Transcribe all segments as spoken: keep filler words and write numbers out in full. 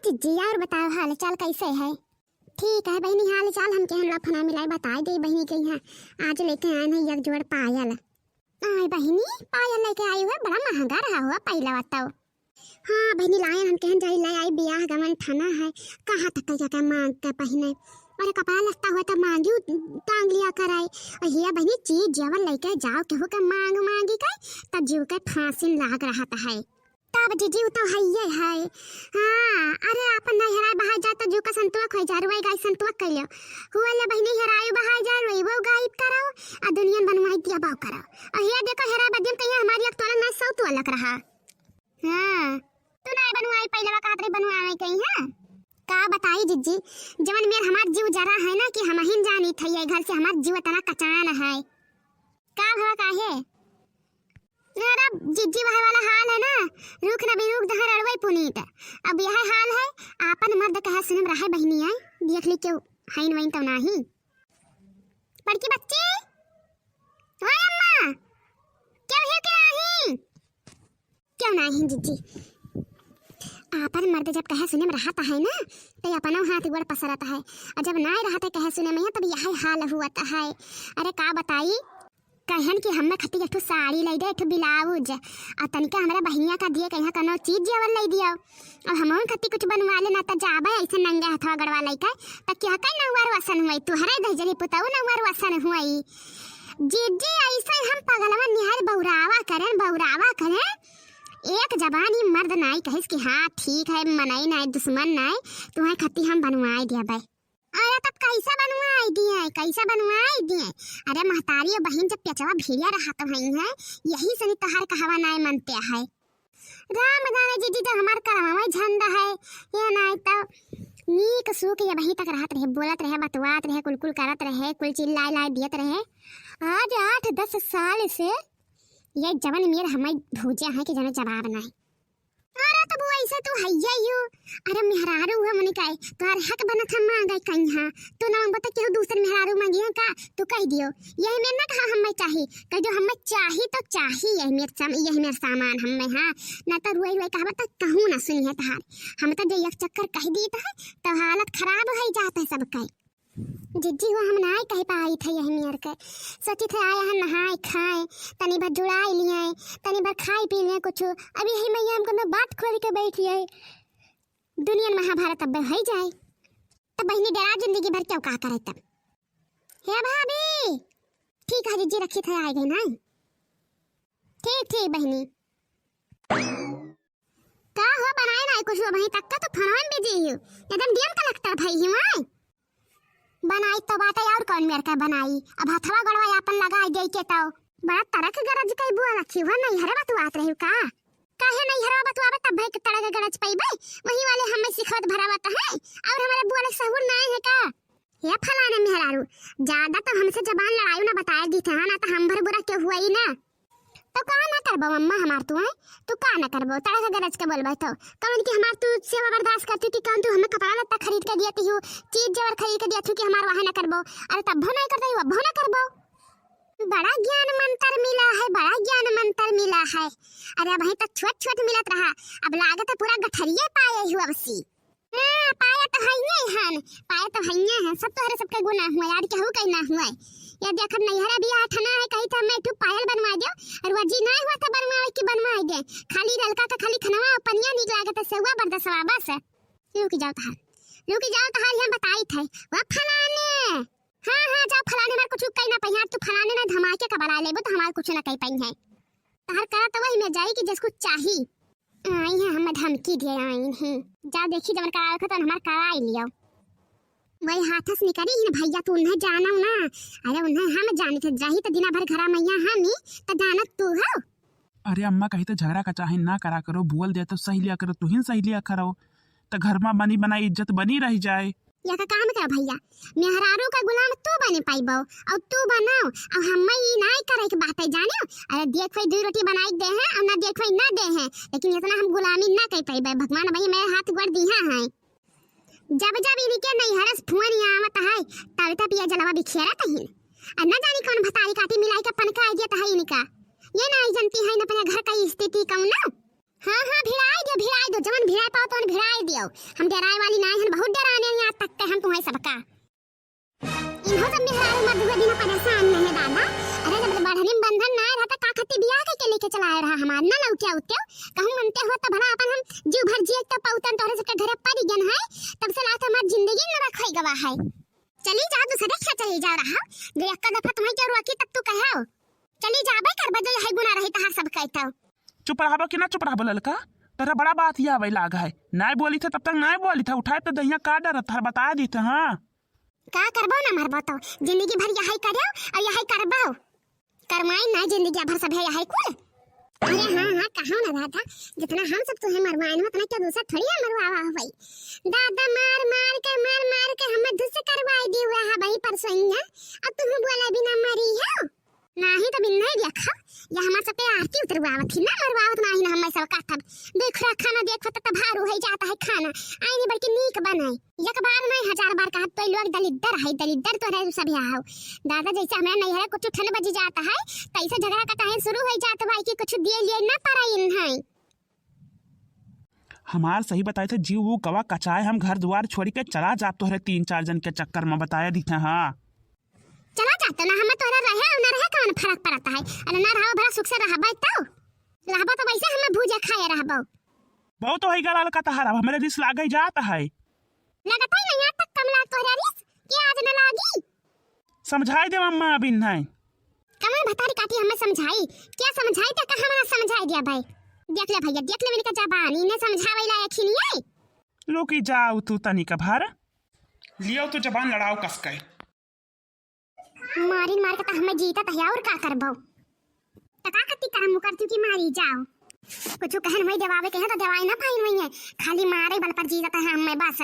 जिज्जी, और बताओ, हाल चाल कैसे है? ठीक है बहिनी, हाल चाल हम केहन ला फना मिलाई बताई दे बहिनी के यहाँ। आज लेके आए हैं एक जोड़ पायल। आय बहिनी, पायल लेके आई हुआ, बड़ा महंगा रहा हुआ पायलवा तो। हाँ बहिनी, लाए हम केहन जाई ले आई, बियाह गवन ठना है, कहाँ तक कई का मांग के पहिने। अरे कपड़ा लत्ता हुआ तो मांगी टांग लिया कराए। और हिया बहिनी, चीज जेवर लेके जाओ केहू के मांग मांगी के, तब जीव के फांसी लाग रहत है। तब जीजी उ तो हइये है। हाँ, अरे आपन नहीं हेराए बहाए जा तो जीव का संतोष हो जा, रुआई गाई संतोष कर लो। हुआ ले बहिनी हेराए बहाए जा, रोइबो गायब करो, आ दुनिया बनवाई दिया बाव करो। और हिया देखो हेराए बदियम कहीं हमारी एक तोला ना सौ तोलक रहा। हाँ, तू ना बनवाई, पहले कहत रही बनवावे कहीं है। का बताई जिज्जी, जवन मेर हमार जीव जरा है ना कि हम ही जानी थे, ये घर से हमार जीव इतना कचान है। का भवा काहे? अरे जिज्जी, वह वाला हाल है ना, रूख न बिरूख जहाँ रड़वे पुनीत। अब यह हाल है, आपन मर्द कहे सुनम रहे बहिनी है, देख ली क्यों हईन वईन तो नाही। बड़की बच्ची, ओए अम्मा, क्यों है कि नाही? क्यों नाही जिज्जी? आपन मर्द जब कहे सुने में रहत है ना, तो अपनो हाथ गोड़ पसरत है, और जब नाय रहत है कहे सुने में, तब यह हाल हुआ है। अरे का बताई, कहन कि हमें खती एक ठो साड़ी ले दे, एक ठो ब्लाउज, और तनिका हमरा बहिनिया का दिए कहीं कोनो चीज जेवर ले दियो। अब हमहू खती कुछ बनवा लेना, त जाबे ऐसे नंगे हथवा गड़वा लेके, त क्या कई नौवर वसन हुई, तुहरे दहजरी पुतऊ नौवर वसन हुई। जीजी ऐसे हम पगलवन निहार बौरावा करें, बौरावा करें। एक जबानी मर्द नाई कहिस कि हाँ ठीक है, मनई नाई, दुश्मन नाई, तुहे खती हम बनवाए दिया बे। अरे तब कैसा बनवाई दिए, कैसा बनवाई दिए? अरे महतारी और बहिन जब पेचवा भिड़िया रहत भई है, यही से नहीं तोहार कहवा नाय मनते है। राम जाने जीजी जब हमार करवा में झंडा है, ये नाय तो नीक सूक ये वहीं तक रहत रहे, बोलत रहे, बतवात रहे, कुलकुल करत रहे, कुल चिल्लाए लाए दियत रहे। आज आठ दस साल से ये जवन मेर हमें भूजे हैं कि जनो जवाब नाय। अरे तब वैसे तू हइये यू। अरे मेहरारू हुआ मने काहे, तोहर हक बनत हम मांगे कहीं हाँ। तू ना मांगबो त केहू दूसर मेहरारू मांगी है का? तू कह दियो, यही मेर ना कहा हमें चाही, कह दियो हमें चाही तो चाही, यही मेर सम-, यही मेर सामान हमें हाँ। ना तो रुआई रुआई कहबा त कहूँ ना सुनी है तहार। हम तो जे एक चक्कर कह दी तो है, तो हालत खराब हो जात है सबके। जिज्जी हो, हम नाय कह पाई थे यही मेर के। सोची थे आया है नहाए खाए, तनी भर जुड़ाई लिए, तनी भर खाई पी लिए कुछ। अब यही मैया हमको मैं बात खोल के बैठी है। दुनिया में महाभारत अब है जाए। तब बहिनी डेरा जिंदगी भर क्यों का करे तब? हे भाभी, ठीक है जिज्जी, रखी थे, आ गई ना। ठीक, ठीक बहिनी। का हो बनाए नाई कुछ अबहीं तक का, तो फोनवा में बिजी हो, एकदम डीएम कलेक्टर भई ही वाई। बनाई तो बाटे और कौन मेर का बनाई, अब हथवा गड़वा आपन लगाई देई के तो। बड़ा तरक गरज कई बुआ रखी हुआ, नैहरे बतुआत रही का? काहे नैहरे बतुआबे तब भाई के तरक गरज पईबे, वही वाले हमें सिखवत भरावत है, और हमारे बुआ ले सहूर नाई है का? हे फलाने मेहरारू, ज्यादा तो हमसे जबान लड़ाई ना बताए दी थे, हाँ, ना तो हम भर बुरा क्यों हुआ ही ना। तो का ना करबो अम्मा हमार तू, हैं? तू का ना करबो, तड़क गरज के बोलबे तो। कवन की हमार तू सेवा बर्दाश्त करती कि कौन तू हमें कपड़ा लत्ता खरीद के दियती हो, चीज जेवर खरीद के दियती हो कि हमार वहाँ ना करबो। अरे तब भो नहीं करते, अब भो ना करबो। बड़ा ज्ञान मंत्र मिला है, बड़ा ज्ञान मंत्र मिला है। अरे अबहीं तक छोट छोट मिलत रहा, अब लागत है पूरा गठरिये पाए हुआ बसी। हाँ, पाया तो हइये हन, पाया तो हइये हन, सब तोहरे सबके गुना हुआ, यार केहू कहीं ना हुआ। या देखब नैहरा बियाह ठना है, कही था मैं तू पायल बनवा दो, और वो जी ना हुआ था बनवावे की बनवा दे, खाली ललका का खाली खनवा और पनिया निक लागत है, सेवा बरदसवा बस। रुक जाओ तहार, रुक जाओ तहार, हम बताई थे, वो फलाने, हाँ, हाँ, जाओ फलाने, हमार कुछ कहीं ना पइहा, तू फलाने ना धमाके का बना लेबो तो हमार कुछ ना कहीं पइहे। तहार करा तो वही में जाई कि जिसको चाही। आई है, हम धमकी दे आई हैं। जा देखी जवन करावे खतन हमार कराई लियो। वही हाथ से निकली ही ना भैया, तू उन्हें जानो ना। अरे उन्हें हम जानी थे, जाही तो दिना भर घरा मैया हम ही, तो जानत तू हो। अरे अम्मा कही तो झगड़ा का चाहे ना करा करो, बोल दे तो सही लिया करो, तुहिन सही लिया करो, तो घर में बनी बनाई इज्जत बनी रह जाए। या का काम करा भैया, मेहरारू का गुलाम तू बने पाइबो, और तू बनाओ, और हमें ई नाई करे के बात है, जानियो। अरे देख भाई, दो रोटी बनाई दे हैं, और ना देख भाई ना दे हैं, लेकिन इतना हम गुलामी ना कर पाइबे। भगवान भाई मेरे हाथ गोड़ दिया है। जब जब इनके नैहर से फोन आवत है, तब तब ये जलवा बिखेरत है। और ना जानी कौन भतारी काटी मिलाई के पनका आ गया है इनका। ये ना जनती है न अपने घर का स्थिति कौन ना। हाँ, हाँ, भिड़ाई दो, भिड़ाई दो, जवन भिड़ाई पाओ तो भिड़ाई दियो। हम डेराए वाली नाहीं हन, बहुत डेराने हैं आज तक के हम तुम्हें सबका। इन्हों सब मेहरारू मर्द हुए बिना परेशान नहीं दादा। अरे जब बढ़नी में बंधन ना रहता का खातिर बियाह के, के लेके चलाए रहा हमार ना लौटिया उठ्यो। कहूँ मनते हो तो भला अपन हम जीव भर जिए तो पौतन तोहरे सबके घरे पड़ी गन है, तब से लात हमार जिंदगी न रखई गवा है। चली जाओ दूसरे खे चली जाओ रहा, जे एक दफा तुम्हें क्यों रोकी तब तू कहो। चली जाबे करबे जो यही गुना रही तहार सब कहता। चुप रहबो कि ना चुप रहबो ललका, तोहरा बड़ा बात ही आवे लाग है। नाय बोली थे तब तक नाय बोली थे, उठाए तो दहिया का डरत हर बता दी थे। हाँ का करबो ना मरबो तो जिंदगी भर यही करो और यही करबो। करमाई ना जिंदगी भर सब है यही कुल। अरे हाँ हाँ कहो ना दादा, जितना हम सब तुहे मरवाए ना उतना क्या दूसरा थोड़ी हम मरवावा हो भाई। दादा मार मार के मार मार के हमें धुस करवाई दी हुआ है भाई परसोइया। अब तुम बोला बिना मरी हो। नाही तो बिन्ना ही देखा, या हमार सबके आरती उतरवावत ही ना मरवावत नाही ना हमें सब काटब। देख रहा खाना देखो तो भारू है जाता है खाना, आई नहीं बल्कि नीक बनाए। एक बार नहीं हजार बार कहा तो लोग दलिद्दर है, दलिद्दर तो रहे सब यहाँ हो। दादा जैसे हमारे नैहरा कुछ ठंड बजी जाता है, तैसे झगड़ा कटाहे शुरू हो जाता भाई कि कुछ दिए लिए ना पड़ा इन है। हमार सही बताए थे जीव वो गवा कचाए हम घर द्वार छोड़ के चला जात तोहरे तीन चार जन के चक्कर में बताया दी थे। हाँ चला जाते ना, हमें तोहरा रहे और ना रहे कौन फर्क पड़ता है। अरे ना रहो भला सुख से रहबे तो रहबो तो वैसे हमें भूजे खाए रहबो। बहुत वही गलाल का तहारा हमरे रिस लागे जात है। लगता ही नहीं आज तक कमला तोहरा रिस कि आज न लागी। समझाई दे अम्मा अभी नहीं। कमल भतारी काटी हमें समझाई, क्या समझाई तो कहा मना समझाई दिया भाई। देख ले भैया देख ले मैंने का जबान इन्हें समझावे लायक ही नहीं है। रुकी जाओ तू तनिक भर। लियो तो जबान लड़ाओ कस के। मारिन मार के त हमें जीता तहिया और का करबो। त का कती करम मुकर चुकी मारी जाओ। कुछ कहन वही देवावे के है तो देवाई ना पाइन वही है। खाली मारे बल पर जीता है हमें बस।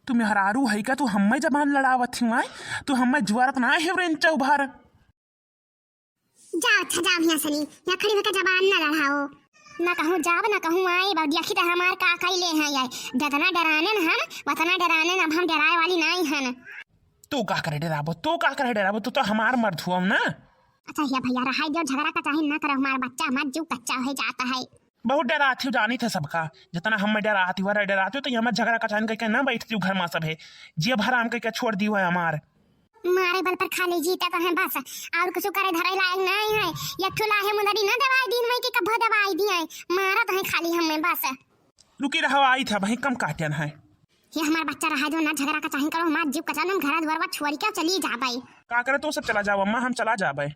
तू मेहरारू है का तू हमें जबान लड़ावत ही आए। तू हमें जुआरत ना है रेंचा उभार। जाओ अच्छा जाओ यहाँ सनी, यहाँ खड़ी होकर जबान ना लड़ाओ। ना कहूँ जाब ना कहूँ आए बा देखी त हमार का कैले हैं ये। जतना डराने न हम वतना डराने न, अब हम डराए वाली नाई हन। तू का करे डराबो तू का करे डराबो तू तो हमार मर्द हुआ ना। अच्छा हिया भैया रहाई दो झगड़ा का चाहे ना करो हमार बच्चा हमार जीव कच्चा हो जाता है। बहुत डराती हो जानी थे सबका। जितना हम डराती हुआ डराती हो तो ये हमार झगड़ा का चाहे करके ना बैठती हूँ घर में सब है। जिया भराम करके छोड़ दी हुआ है हमार। मारे बल पर खाली जीता तो है बस, और कुछ करे धरे लायक नहीं है। एक ठो लाहे मुंदरी ना दवाई दिन में कि कभो दवाई दिए, मारा तो है खाली हमें बस। रुकी रहो आई था भाई कम काटन है। ये हमार बच्चा रहा जो ना झगड़ा का चाहे करो हमार जीव कचा हम घर द्वार छोड़ के चली जाबे। का करे तो सब चला जाओ अम्मा हम चला जाबे।